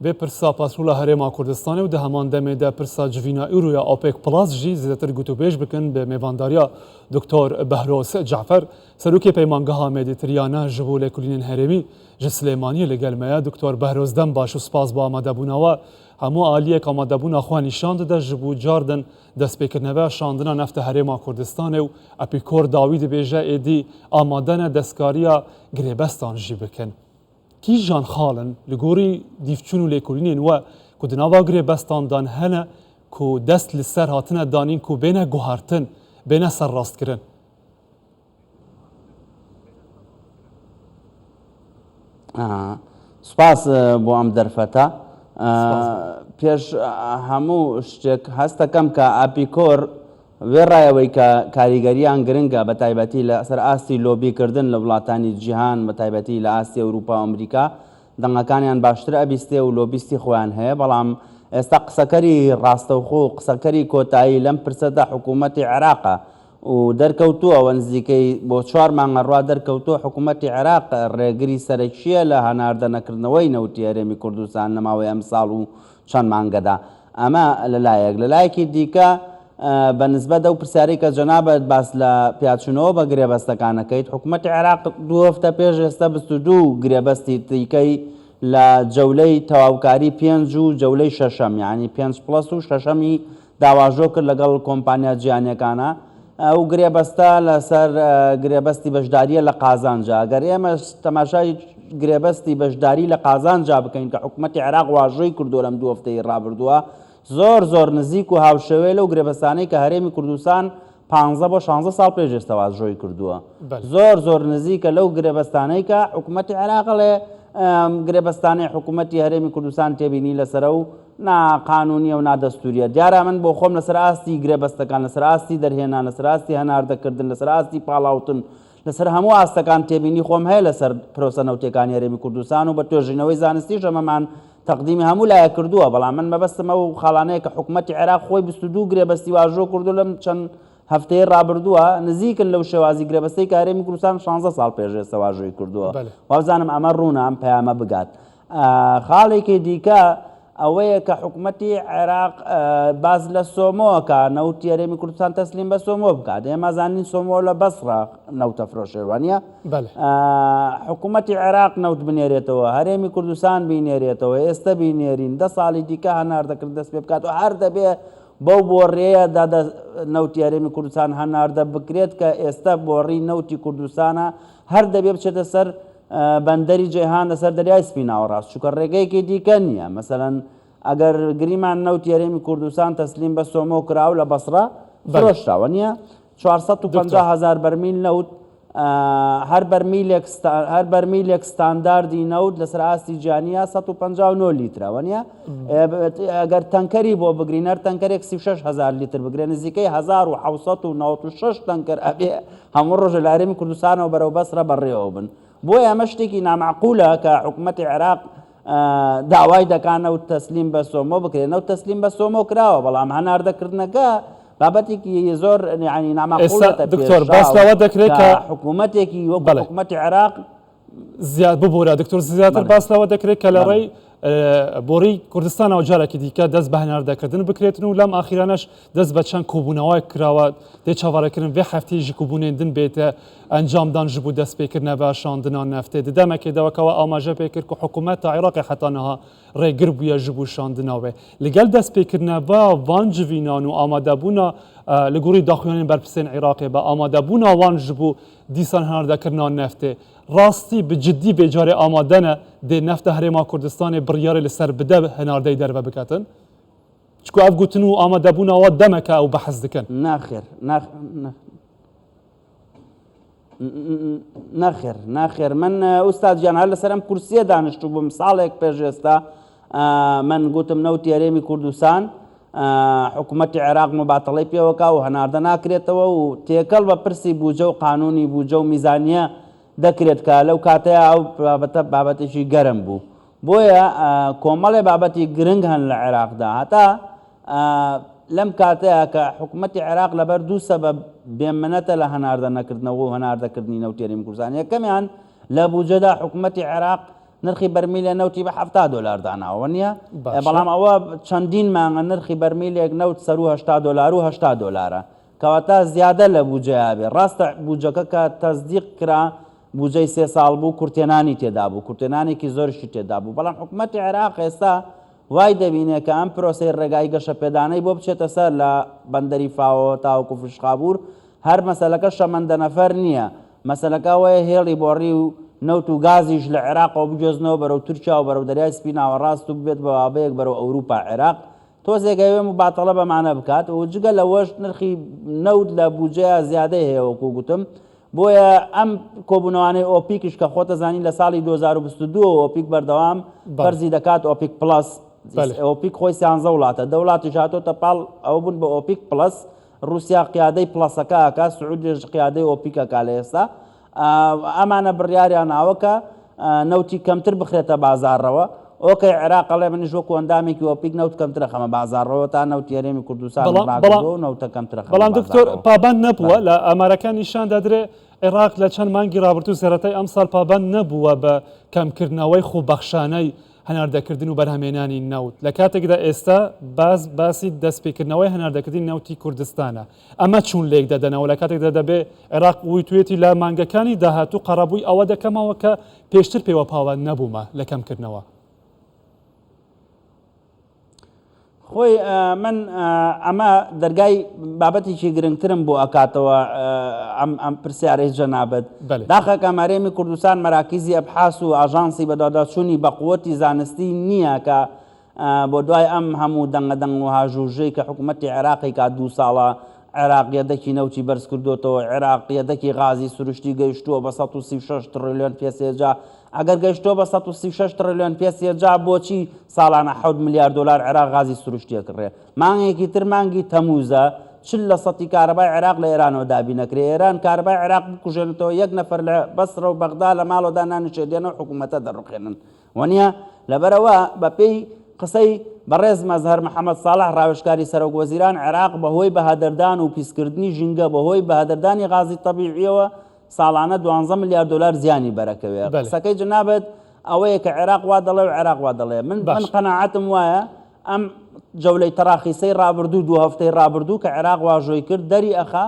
Vê pirsa petrola Herêma Kurdistanê û di heman demê de pirsa civîna îro ya OPEC Plus jî zêdetir gotûbêj bikin bi mêvandariya Doktor Behroz Cafer, Serokê Peymangeha Medîtiryane ji bo lêkolînên herêmî ji Silêmaniyê li gel me ye. Doktor Behroz dem baş û spas bo amadebûna we. Hemû aliyek amadebûna xwe nîşan dide ji bo cardin destpêkirneveya şandina nefta Herêma Kurdistanê û Epîkor dawî dibêje êdî amade ne destkariya girêbestan jî bikin. Kîjan xal in li gorî dîvçûn û lêkolînên we ku di nava girêbestan dan hene ku dest li ser hatine danîn ku bêne guhertin, bêne serrastkirin? Spas bo em derfeta. Pêş hemû ştêk hestekem ke Epîkor وێڕای ئەوەی کە کاریگەرییان گرنگە بە تایبەتی لە سەر ئاستی لۆبی کردن لە وڵاتانی جیهان بە تایبەتی لە ئاستی ئەوروپا و ئەمریکا دەنگەکانیان باشتر ئەبیستێ و لۆبیستی خۆیان هەیە بەڵام ئێستا قسەکەری ڕاستەوخۆ و قسەکەری کۆتایی لەم پرسەدا حکوومەتی عێراقە و دەرکەوتووە و نزیکەی بۆ چوار مانگە ڕوا دەرکەوتووە حکوومەتی عێراق ڕێگری سەرەکییە لە هەناردە نەکردنەوەی نەوتی هەرێمی کوردستان لە ماوەی ئەمساڵ و چەند مانگەدا. ئەمە لە لایەک، لە لایەکی دیکە بە نسبەت ئەو پرسیارەی کە جەنابت باس لە پیاچوونەوە بە گرێبەستەکان ئەکەیت، حکوومەتی عێراق دوو هەفتە پێش ئێستا 22 گرێبەستی دیکەی لە جەولەی تەواوکاری پێنج و جەولەی شەشەم یانی پێنج plus و شەشەمی داواژۆ کرد لەگەڵ کۆمپانیا جیهانیەکانە. ئەو گرێبەستە لەسەر گرێبەستی بەشدارییە لە قازانجا. گەر ئێمە تەماشای گرێبەستی بەشداری لە قازانجا بکەین کە حکومەتی عێراق واژۆی کردووە لەم دوو هەفتەی ڕابردووە، زۆر زۆر نزیک و هاوشێوەیە لەو گرێبەستانەی کە هەرێمی کوردستان پانزە بۆ شانزە ساڵ پێش ئێستا واژۆی کردووە. زۆر زۆر نزیکە لەو گرێبەستانەی کە حکومەتی عێراق ئەڵێ گرێبەستانەی حکومەتی هەرێمی کوردستان تێبینی لەسەرە و نا قانونیە و نا دەستوریە. دیارە من بۆ خۆم لەسەر ئاستی گرێبەستەکان، لەسەر ئاستی دەرهێنان، لەسەر ئاستی هەناردەکردن، لەسەر ئاستی پاڵاوتن، لەسەر هەموو ئاستەکان تێبینی خۆم هەیە لەسەر پرۆسە نەوتیەکانی هەرێمی کوردستان و بە توێژینەوەی زانستیش ئەمەمان تەقدیمی هەموو لایەک کردووە، بەڵام من مەبەستم ئەو خاڵانەیە کە حکومەتی عێراق خۆی 22 گرێبەستی واژۆ کردووە لەم چەند هەفتەیەی ڕابردووە نزیکن لەو شێوازی گرێبەستەی کە هەرێمی کوردستان 16 ساڵ پێش ئێستا واژۆی کردووە. وابزانم ئەمە ڕوونە ئەم پەیامە بگات. خاڵێکی دیکە ئەوەیە کە حکومەتی عێراق باس لە سۆمۆ کە نەوتی هەرێمی کوردستان تەسلیم بە سۆمۆ بکات. ئێمە زانین سۆمۆ لە بەسڕە نەوتە فرۆشێ وانە؟ حکوومەتی عێراق نەوت بنێرێتەوە، هەرێمی کوردستان بینێرێتەوە، ئێستا بینێرین، دە ساڵی دیکە هەناردەکرد دەست پێ بکات و هەر دەبێ بەو بۆڕیەیە دا نەوتی هەرێمی کوردستان هەناردە بکرێت کە ئێستا بۆڕی نەوتی کوردستانە هەر دەبێ بچێتە سەر بەندەری جەیهان لەسەر دەریای سپی ناوەڕاست چونکە ڕێگەیەکی دیکە نییە مەسەلەن ئەگەر گریمان نەوتی هەرێمی کوردستان تەسلیم بە سۆمۆ کرا و لە بەسڕە فرۆشراوە نییە 450 هزار بەرمیل نەوت هەر بەرمیلێک هەر بەرمیلێک ستانداردی نەوت لەسەر ئاستی جیهانیە 159 لیترە وەنیە ئەگەر تەنکەری بۆ بگرین هەر تەنکەرێک 36 هزار لیتر بگرێ نزیکەی 1996 تەنکەر ئەبێ هەموو ڕۆژە لە هەرێمی کوردستانەوە بەرەو بەسرە بەڕێوە بن. بۆیە ئەمە شتێکی نامەعقولە کە حکومەتی عێراق داوای دەکا نەوت تەسلیم بە سۆمۆ بکرێت. نەوت تەسلیم بە سۆمۆ کراوە، بەڵام هەناردەکردنەکە بابەتێکی زۆر یعنی نامەعقولێتە دکتۆر باس لەوە دەکرێت کە حکوومەتێکی وەکو حکوومەتی عێراق زیاد ببورە دکتۆر زیاتر باس لەوە دەکرێت کە لە ڕێی بۆڕی کوردستانەوە جارێکی دیکە دەست بە هەناردەکردن بکرێتن و لەم ئاخیرانەش دەست بە چەند کۆبوونەوەیەک کراوە دێ چاوەڕێکردن vê hefteyê jî kobûnên din bête encamdan ji bo destpêkirina şandina neftê. Di demekê de weke we amaje pê kir ku hikûmeta Iraqê heta niha rêgir bûye ji bo şandina wê. Li gel destpêkirina van civînan û amadebûna li gorî daxuyanên berpirsên Iraqê be amadebûna wan ji bo dîsan hinardekirina neftê rastî bi cidî vê carê amade ne dê nefta Herêma Kurdistanê biryarê li ser bide hinardeyê derve biketin. Çku ev gotin û amadebûna wan demeke ew behs dikin. Nexêr, nexêr, nexêr. Min ustad giyan her li ser em kursiyê daniştibûm salek pêş êsta min gotim newtî Herêmî Kurdistan حکوومەتی عێراق مباتەڵەی پێوەکا و هەناردە ناکرێتەوە و تێکەڵ بە پرسی بوجە و قانونی بوجە و میزانیە دەکرێت کە لەو کاتەیا ئەو بابەتە بابەتێکی گەرم بوو. بۆیە کۆمەڵێ بابەتی گرنگ هەن لە عێراقدا هەتا لەم کاتەیا کە حکومەتی عێراق لەبەر دوو سەبەب بێ منەتە لە هەناردە نەکردنەوە و هەناردەکردنی نەوتی هەرێمی کوردستان یەکەمیان لە بوجەدا حکومەتی عێراق. نرخی بەرمیلێ نەوتی بە 70 دۆلار داناوە وەنیە؟ بەڵام ئەوە چەندین مانگە نرخی بەرمیلێک نەوت سەروو 80 دۆلار و 80 دۆلارە کەواتە زیادە لە بوجەیا بێ ڕاستە بوجەکە کە تەسدیق کرا بوجەی سێ ساڵ بوو کورتێنانی تێدا بوو کورتێنانێکی زۆرشی تێدا بوو بەڵام حکومەتی عێراق ئێستا وای دەبینێ کە ئەم پرۆسەی ڕێگای گەشەپێدانەی بۆ بچێتە سەر لە بەندەری فاوەوە تاوەکو فشخابوور هەر مەسەلەکە شەمەندەنەفەر نییە مەسەلەکە ئەوەیە هێڵی بۆڕی و نەوت و گازیش لە عێراقەوە بگوێزنەوە بەرەو تورکیا و بەرەو دەریای سپی ناوەڕاست و ببێت بە بابەیەک بەرەو ئەوروپا عێراق تۆزێک ئەوێ موباتەڵە بەمانە بکات و جگە لەوەش نرخی نەوت لە بوجەیا زیادەی هەیە وەکو گوتم بۆیە ئەم کۆبوونەوانەی ئۆپیکیش کە خۆتەزانی لە ساڵی 2022 ئۆپیک بەردەوام فەرزی دەکات ئۆپیک پڵەس ئۆپیک خۆی سیانزە وڵاتە دە وڵاتیش هاتۆتە پاڵ ئەوە بوون بە ئۆپیک پڵەس ڕووسیا قیادەی پڵەسەکە ئەکا سعودیش قیادەی ئۆپیک ئەکا لە ئێستا ئەمانە بڕیاریان ناوە کە نەوتی کەمتر بخرێتە بازاڕەوە ئۆکەی عێراق ئەڵێ منیش وەکو ئەندامێکی ئۆپیک نەوت کەمتر ئەخەمە بازاڕەوە تا نەوتی هەرێمی کوردستان ڕاگرتووە و نەوتە کەمتر ئەخەمە بەڵام دکتۆر بازاڕەوە. پابەند نەبووە بەڵێ. لە ئامارەکان نیشان دەدرێ عێراق لە چەند مانگی ڕابردوو سەرەتای ئەمساڵ پابەند نەبووە بە کەمکردنەوەی خۆبەخشانەی هەناردەکردن و بەرهەمێنانی نەوت لە کاتێکدا ئێستا باس باسی دەستپێکردنەوەی هەناردەکردنی نەوتی کوردستانە ئەمە چوون لێک دەدەنەوە لە کاتێکدا دەبێ عێراق وتوێتی لە مانگەکانی داهاتوو قەرەبووی ئەوە دەکەمەوە کە پێشتر پێوە پاوەند نەبوومە لە کەمکردنەوە. خۆی من ئەمە دەرگای بابەتێکی گرنگترم بۆ ئەکاتەوە ئەم ئەم پرسیارەی جەنابت داخەکەم هەرێمی کوردستان مەراکیزی ئەبحاس و ئاژانسی بەدواداچوونی بەقوەتی زانستی نییە کە بۆ دوای ئەم هەموو دەنگە دەنگ و هاژوژەی کە حکوومەتی عێراقی کا دوو ساڵە عێراق یەدەکی نەوتی بەرز کردوتەوە عێراق یەدەکی غازی سروشتی گەیشتووە بە 136 تڕیلیۆن پێ سێجا ئەگەر گەیشتووە بە 136 تڕیلیۆن پێ سێجا بۆچی ساڵانە 7 ملیار دۆلار عێراق غازی سروشتی ئەکڕێ مانگێکی تر مانگی تەموزە چل لە سەتی کارەبای عێراق لە ئێرانەوە دابین ئەکرێ ئێران کارەبای عێراق بکوژێنێتەوە یەک نەفەر لە بەسرە و بەغدا لە ماڵەوە دانانیشێ دێنەوە حکوومەتە دەڕوخێنن وەنیە؟ لەبەرئەوە بەپێی قسەی بەڕێز مەزهەر محەمەد ساڵح ڕاوێژکاری سەرۆک وەزیران عێراق بەهۆی بەهەدەردان و پیسکردنی ژینگە بەهۆی بەهەدەردانی غازی تەبیعیەوە ساڵانە دوانزە ملیار دۆلار زیانی بەرەکەوێ. قسەکەی جەنابت ئەوەیە کە عێراق وا دەڵێ و عێراق وا دەڵێ. من من قەناعەتم وایە ئەم جەولەی تەراخیسەی ڕابردوو دوو هەفتەی ڕابردوو کە عێراق واژۆی کرد دەری ئەخا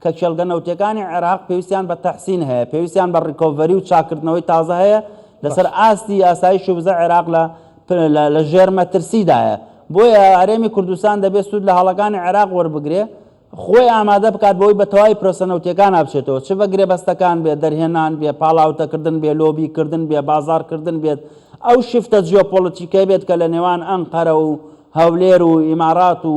کە کێڵگە نەوتیەکانی عێراق پێویستیان بە تەحسین هەیە، پێویستیان بە recovery و چاککردنەوەی تازە هەیە، لەسەر ئاستی ئاسایشی وزە عێراق لە لە ژێر مەترسیدایە، بۆیە هەرێمی کوردستان دەبێت سوود لە هەڵەکانی عێراق وەربگرێ، خۆی ئامادە بکات بەوەی بە تەواوی پرۆسە نەوتیەکانا بچێتەوە، چ بە گرێبەستەکان بێت، دەرهێنان بێ، پاڵاوتەکردن بێ، لۆبیکردن بێ، بازاڕکردن بێت، ئەو shift ە جیۆپۆڵەتیکە بێت کە لە نێوان ئەنقەرە و هەولێر و ئیمارات و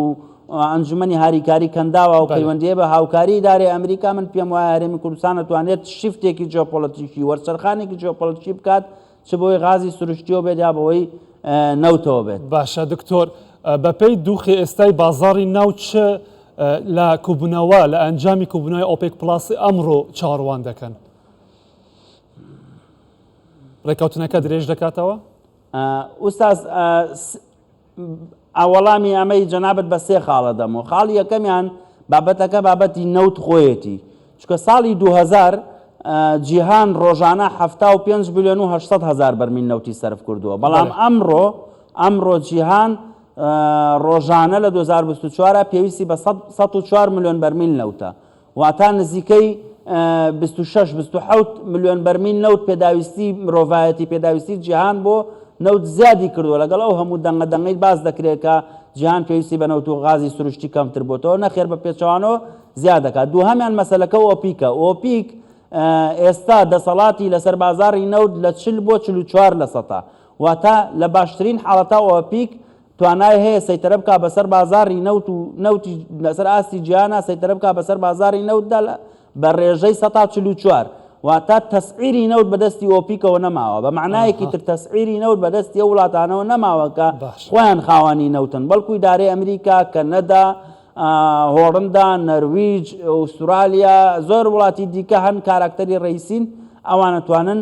ئەنجومەنی هاریکاری کەنداوە و پەیوەندییە بە هاوکاری ئیدارەی ئەمریکا، من پێم وایە هەرێمی کوردستان ئەتوانێت shift ێکی جیۆپۆڵەتیکی، وەرچەرخانێکی جیۆپۆڵەتیکی بکات، چ بەهۆی غازی سروشتیەوە بێت یا بەهۆی نەوتەوە بێت. باشە دکتۆر بەپێی دوخی ئێستای بازاڕی ناوت چ لە کوبونەوە لە ئەنجامی کوبونەوەی ئۆپێک پڵاسی ئەمڕۆ چاوەڕوان دەکەن؟ ڕێکەوتنەکە درێژ دەکاتەوە؟ ئوستاز وەڵامی ئەمەی جەنابت بە سێ خاڵە دەمەوە خاڵی یەکەمیان بابەتەکە بابەتی نەوت خۆیەتی چکە ساڵی 2000 جیهان ڕۆژانە 75 بلیۆن و 800 هزار بەرمیل نەوتی سەرف کردووە بەڵام ئەمڕۆ ئەمڕۆ جیهان ڕۆژانە لە 2024 پێویستی بە 104 ملیۆن بەرمیل نەوتە واتا نزیکەی 26 27 ملیۆن بەرمیل نەوت پێداویستی مرۆڤایەتی پێداویستی جیهان بۆ نەوت زیادی کردووە لەگەڵ ئەو هەموو دەنگە دەنگەی باس دەکرێت کە جیهان پێویستی بە نەوت و غازی سروشتی کەمتر بۆتەوە نەخێر بە پێچەوانەوە زیاد دەکات دووهەمیان مەسەلەکە ئۆپیکە ئۆپیک ئێستا دەسەڵاتی لەسەر بازاڕی نەوت لە 40 بۆ 44 لە سەتا واتە لە باشترین حاڵەتا ئۆپیک توانای هەیە سەیتەرە بکا بەسەر بازاڕی نەوت و نەوتی لەسەر ئاستی جیهانا سەیتەرە بکا بەسەر بازاڕی نەوتدا بە ڕێژەی 44% واتە تەسعیری نەوت بەدەستی ئۆپیکەوە نەماوە بە معنایەکی تر تەسعیری نەوت بەدەستی ئەو وڵاتانەوە نەماوە کە خۆیان خاوەنی نەوتن بەڵکو ئیدارەی ئەمریکا کەنەدا هۆڵندا نەرویج ئوسترالیا زۆر وڵاتی دیکە هەن کاراکتەری ڕئیسین ئەوان ئەتوانن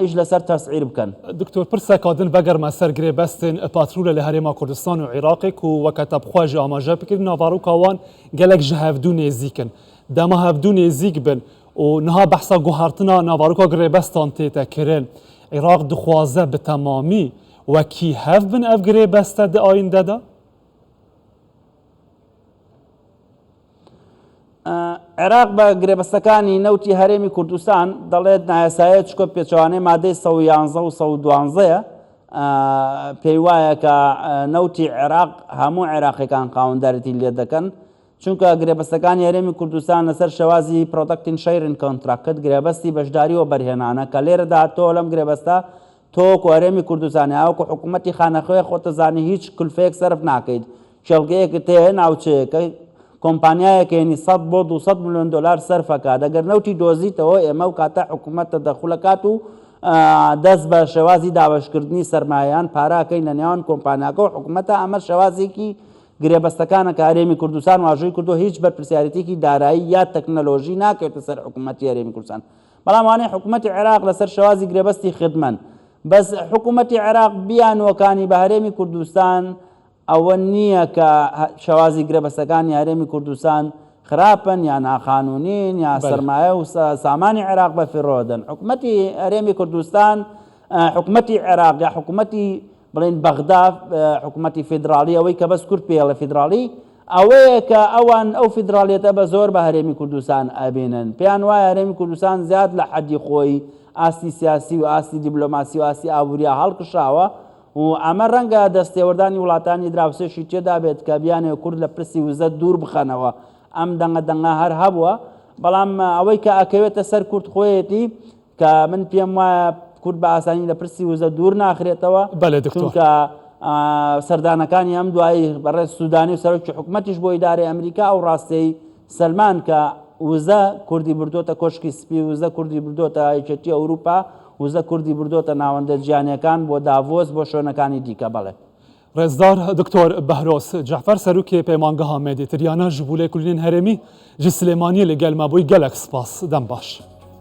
ئیش لەسەر تەسعیر بکەن. دکتۆر پرسە کادن ڤەگەرمە سەر گرێبەستێن پاترولە لە هەرێما کوردستان و عیراقێ کو وەکە تە بخوە ژی ئاماژە بکرد ناڤاروکا وان گەلەک ژ هەڤدو نێزیکن دەما هەڤدو نێزیک بن و نها بەحسا گوهەرتنا ناڤاروکا گرێبەستان تێتە کرن. عێراق دخوازە بە تەمامی وەکی هەڤ بن ئەڤ گرێبەستە دە ئایندەدا؟ عێراق بە گرێبەستەکانی نەوتی هەرێمی کوردستان دەڵێت نایاسایە چکۆ پێچەوانەی مادەی 111 و 112 پێی وایە کە نەوتی عێراق هەموو عێراقیەکان خاوەندارێتی لێ دەکەن چونکە گرێبەستەکانی هەرێمی کوردستان لەسەر شێوازی production sharing contract گرێبەستی بەشداری وەبەرهێنانە کە لێرەدا تۆ لەم گرێبەستە تۆ وەکو هەرێمی کوردستان یا وەکو حکوومەتی خانەخوێ خۆتەزانی هیچ کولفەیەک سەرف ناکەیت کێڵگەیەکت هەیە ناوچەیەکە کۆمپانیایەک هێنی 100 بۆ 200 ملیۆن دلار سەرفەکات ئەگەر نەوتی دۆزیتەوە ئێمە و کاتە حکوومەت تەدەخولەکات و دەست بە شێوازی دابەشکردنی سەرمایان پاراکەین لە نێوان کۆمپانیاکە و حکوومەتە ئەمە شێوازێکی گرێبەستەکانە کە هەرێمی کوردستان واژۆی کردووە هیچ بەرپرسیارێتیەکی دارایی یا تەکنەلۆژی ناکەوێتە سەر حکوومەتی هەرێمی کوردستان بەڵام وانەی حکوومەتی عێراق لەسەر شێوازی گرێبەستی خدمەن بەس حکوومەتی عێراق بیانووەکانی بە هەرێمی کوردستان ئەوە نییە کە شێوازی گرێبەستەکانی هەرێمی کوردستان خراپن یا ناقانونین یا سەرمایە و سامانی عێراق بە فیڕۆدەن حکوومەتی هەرێمی کوردستان حکوومەتی عێراق یا حکوومەتی بڵێین بەغدا حکوومەتی فیدراڵی ئەوەی کە بەس کورد پێڵە فیدراڵی ئەوەیە کە ئەوان ئەو فیدراڵیەتە بە زۆر بە هەرێمی کوردستان ئەبینن پێیان وایە هەرێمی کوردستان زیاد لە حەدی خۆی ئاستی سیاسی و ئاستی دیبلۆماسی و ئاستی ئابووریا هەڵکشاوە و ئەمە ڕەنگە دەستێوەردانی وڵاتانی دراوسێشی تێدا بێت کە بیانەوێت کورد لە پرسی وزە دوور بخەنەوە ئەم دەنگە دەنگە هەر هەبووە بەڵام ئەوەی کە ئەکەوێتە سەر کورد خۆیەتی کە من پێم وایە کورد بە ئاسانی لە پرسی وزە دوور ناخرێتەوە بەلێ دکتۆر. چونکە سەردانەکانی ئەم دوایی بەڕێز سودانی و سەرۆکی حکومەتیش بۆ ئیدارەی ئەمریکا ئەو ڕاستیەی سەلمان کە وزە کوردی بردۆتە کۆشکی سپی وزە کوردی بردۆتە یەکێتی ئەوروپا وزە کوردی بردۆتە ناوەندە جیهانیەکان بۆ داڤۆس بۆ شوێنەکانی دیکە بەڵێ. ڕێزدار دکتۆر بەهرۆز جەعفەر سەرۆکی پەیمانگەها مێدیتریانە ji bo lêkolînên herêmî ji Silêmaniyê li gel me bûy gelek spas. Dem baş.